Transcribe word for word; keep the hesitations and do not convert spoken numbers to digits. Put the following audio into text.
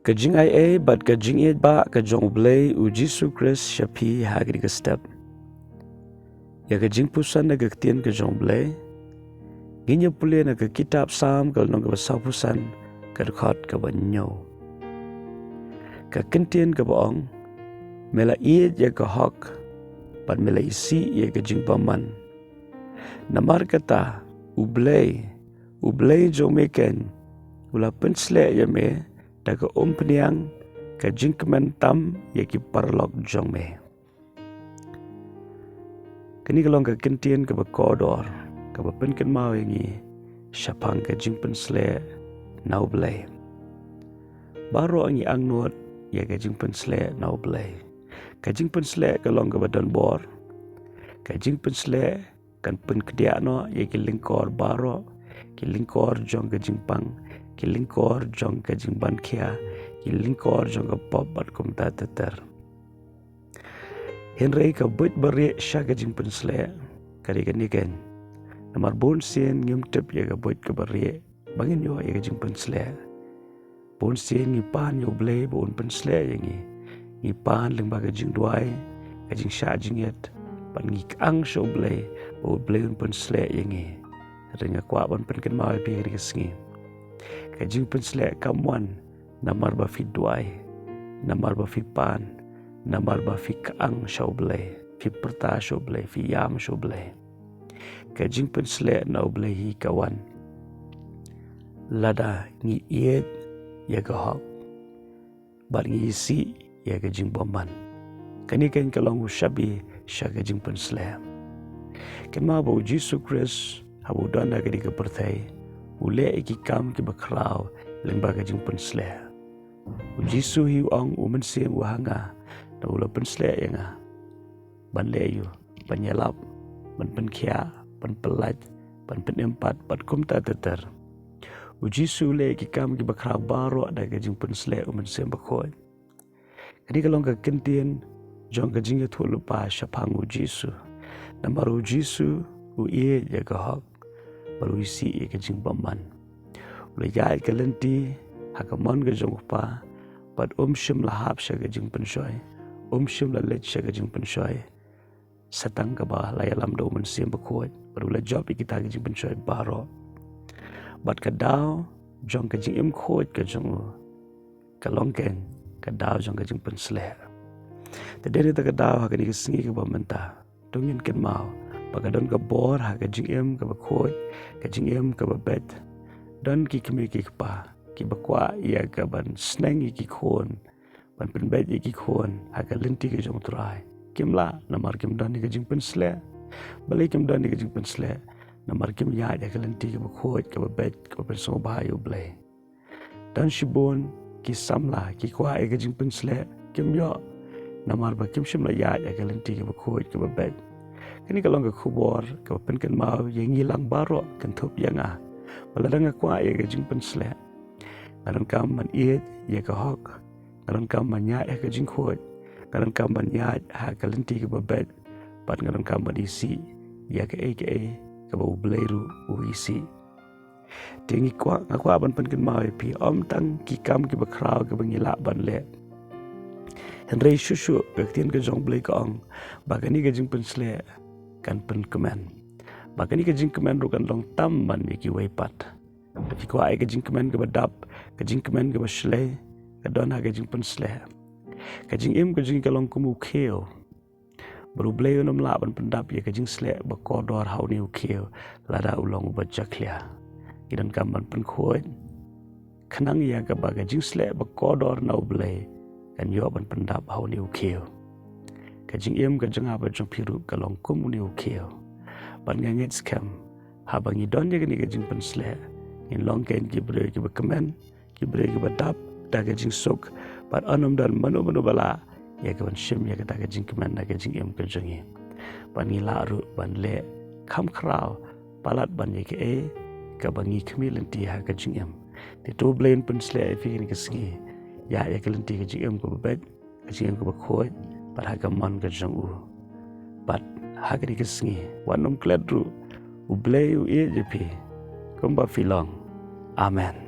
Ka jingaiei bad ka jingïeit ba ka jong U Blei U Jisu Khrist sha phi ha kane ka step. Ïa ka jingpuson na ka ktien ka jong U Blei ngin ïa pule na ka kitab Salm ka lynnong kaba sawphew san, ka dkhot kaba hynñiew. Ka kyntien kaba ong, me la ïeit ïa ka hok bad me la isih ïa ka jingbymman. Namar kata U Blei, U Blei jong me keiñ, u la pynsleh ïa me da ka umphniang ka jingkmen tam ïa ki paralok jong me. Kane ka long ka kyntien kaba kordor, kaba pynkynmaw ïa ngi shaphang ka jingpynsleh na U Blei. Baroh ngi angnud ïa ka jingpynsleh na U Blei. Ka jingpynsleh ka long kaba don bor. Ka jingpynsleh kan pynkdiah noh ïa ki lyngkor baroh, ki lyngkor jong ka jingpang, ki lyngkor jong ka jingbankhia, ki lyngkor jong ka pop bad kumta ter ter. Hynrei ka buit ba rieh sha ka jingpynsleh ka dei kane keiñ. Namar bun sien ngim tip ïa ka buit kaba rieh ba ngin ïoh ïa ka jingpynsleh. Bun sien ngi pan ïa U Blei ba un pynsleh ïa ngi. Ngi pan lyngba ka jingduwai, ka jingshah jingit, bad ngi kyang sha U Blei ba U Blei un pynsleh ïa ngi. Hynrei nga kwah ban pynkynmaw ïa phi ha kane ka sngi, ka jingpynsleh kam wan namar ba phi duwai, namar ba phi pan, namar ba phi kyang sha U Blei, phi pyrta sha U Blei, phi ïam sha U Blei. Ka jingpynsleh na U Blei hi ka wan lada ngi ïeit ïa ka hok bad ngi isih ïa ka jingbymman. Kane keiñ ka long u shabi sha ka jingpynsleh. Kynmaw ba U Jisu Khrist haba u don ha kane ka pyrthei, u leh ïa ki kam kiba khraw lyngba ka jingpynsleh. U Jisu hi u ong, U Mynsiem u ha nga, naba u la pynsleh ïa nga ban leh aïu? Ban ïalap, ban pynkhiah, ban pyllait, ban pynim pat, bad kumta ter ter. U Jisu u leh ïa ki kam kiba khraw baroh da ka jingpynsleh U Mynsiem Bakhuid. Kane ka long ka kyntien jong ka jingïathuh lypa shaphang U Jisu. Namar U Jisu u ïeit ïa ka hok bad u isih ïa ka jingbymman. U la ïaid ka lynti ha ka mon ka jong U Kpa, bad um shym la hap sha ka jingpynshoi, um shym la leit sha ka jingpynshoi, sa tang kaba la ïalam da U Mynsiem Bakhuid, bad u la jop ïa kita ki jingpynshoi baroh. Bad ka daw jong ka jingim khuid ka jong u ka long keiñ ka daw jong ka jingpynsleh. Te dei na kata ka daw ha kane ka sngi kaba mynta, to ngin kynmaw ba ka don ka bor ha ka jingim kaba khuid, ka jingim kaba beit. Don ki kmie ki kpa kiba kwah ïa ka ban sneng ïa ki khun, ban pynbeit ïa ki khun ha ka lynti ka jong U Trai. Kim lah namar kim don ïa ka jingpynsleh. Balei kim don ïa ka jingpynsleh? Namar kim ïaid ha ka lynti kaba khuid, kaba beit, kaba pynsngewbha ïa U Blei. Don shibun ki samla ki kwah ïa ka jingpynsleh, kim ïoh namar ba kim shym la ïaid ha ka lynti kaba khuid, kaba beit. Kane ka long ka khubor kaba pynkynmaw ïa ngi lang baroh, kynthup ïa nga, ba lada nga kwah ïa ka jingpynsleh, nga donkam ban ïeit ïa ka hok, nga donkam ban ïaid ha ka jingkhuid, nga donkam ban ïaid ha ka lynti kaba beit, bad nga donkam ban isih ïa kaei kaei kaba U Blei ruh u isih. Te ngi kwah, nga kwah ban pynkynmaw ïa phi, ym tang ki kam kiba khraw kiba ngi lah ban leh, hynrei shuh shuh ka ktien ka jong U Blei ka ong ba kane ka jingpynsleh kan pynkmen, ba kane ka jingkmen ruh kan long tam ban ïa kiwei pat. Phi kwah ïa ka jingkmen kaba dap, ka jingkmen kaba shlei, ka don ha ka jingpynsleh. Ka jingim ka jong ngi ka long kum u khiew. Bad U Blei un ym lah ban pyndap ïa ka jingsleh ba kordor ha une u khiew lada u long uba jakhlia. Ngi donkam ban pynkhuid khnang ïa kaba ka jingsleh ba kordor na U Blei kan ïoh ban pyndap ha une u khiew. Ka jingim ka jong nga bad jong phi ruh ka long kum une u khiew. Bad nga ngeit skhem, haba ngi don ïa kane ka jingpynsleh, ngin long keiñ ki briew kiba kmen, ki briew kiba dap da ka jingsuk, bad un ym don mano mano ba lah ïa ka ban shim ïa kata ka jingkmen na ka jingim ka jong ngi. Bad ngi lah ruh ban leh kham khraw palat ban ïa kaei kaba ngi khmih lynti ha ka jingim. Te to U Blei un pynsleh ïa phi kane ka sngi, ïa, ïa ka lynti ka jingim kaba beit, ka jingim kaba khuid, bad ha ka mon ka jong u. Bad ha kane ka sngi, wat nym klet ruh, U Blei u ïeit ïa phi kumba phi long. Amen.